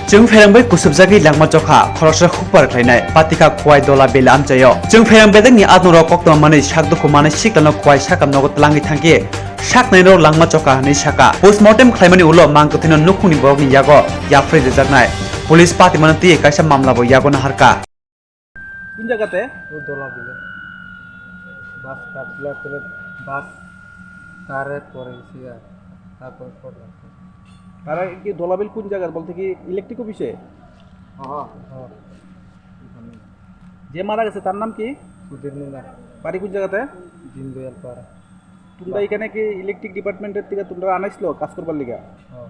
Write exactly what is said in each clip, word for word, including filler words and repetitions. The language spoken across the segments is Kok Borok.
Chwng pherang bai kusubjagwi langma chokha, khoroksa hukpar khlainai, patikha Khowai Dola Bel amchaio. Chwng pherang bedekni adongrok koktwma manwi sak dukhu manwi siklano Khowai sakam nogo twlangwi thangkhe, saknairok langma chokha hwnwi sakha. Postmortem khlaimani ulo mang kwthwino nukhungni borokni yago yapharwi rwjaknai. Police patimano twiwi kaisa mamlabo yago naharkha. কোন জায়গাতে? ও দোলাবিলে। বাস কাটলা করে বাস কারে পড়ে গেছি আর তারপর পড়লাম। তারা কি দোলাবিল কোন জায়গা বলতে কি ইলেকট্রিক অফিসে? হ্যাঁ, হ্যাঁ। যে মারা গেছে তার নাম কি? সুধীর মিনা। বাড়ি কোন জায়গাতে? দীনদয়াল পাড়া। তোমরা এখানে কি ইলেকট্রিক ডিপার্টমেন্টের থেকে তোমরা আনাইছিল কাজ করবার লিগা? হ্যাঁ।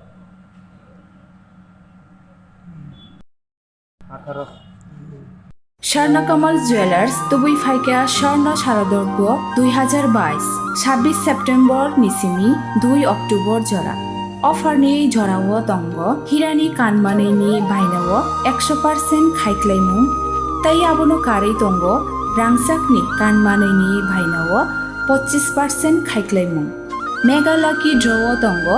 আঠারো। স্বর্ণকমল জুয়েলার্স tubui phaikha স্বর্ণ শারদোৎসব দুই হাজার বাইশ, ছাব্বিশ সেপ্টেম্বর ni simi দুই October jora. Offer ni jora o tongo hirani kanmanwi ni baina o ekso percent khaiklaimung, tei abono karwi tongo rangchak ni kanmanwi ni baina o pochis percent khaiklaimung. Mega Lucky Draw o tongo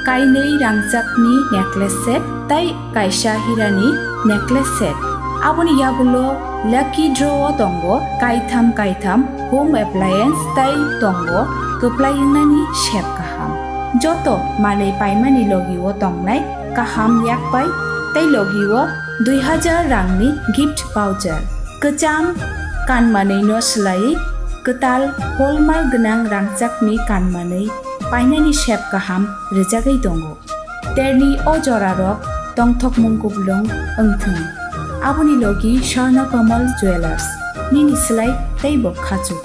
kainwi rangchakni necklace set tei kaisa hirani necklace set. Aboni yagulo Lucky Draw o tongo kaitham kaitham home appliance tei tongo kwplai wngnani sep kaham. Joto manwi paimani logi o tongnai kaham yakpai tei logi o dui hajar rangni gift voucher. Kwcham kanmanwi no swlaiwi kwtal hallmark gwnang rangchakni kanmanwi painani sep kaham rwjagwi tongo. Terni o jorarok tongthokmung kuplung wngthung. Aboni logi Swarna Kamal Jewellers, nini slai teibo khachuk.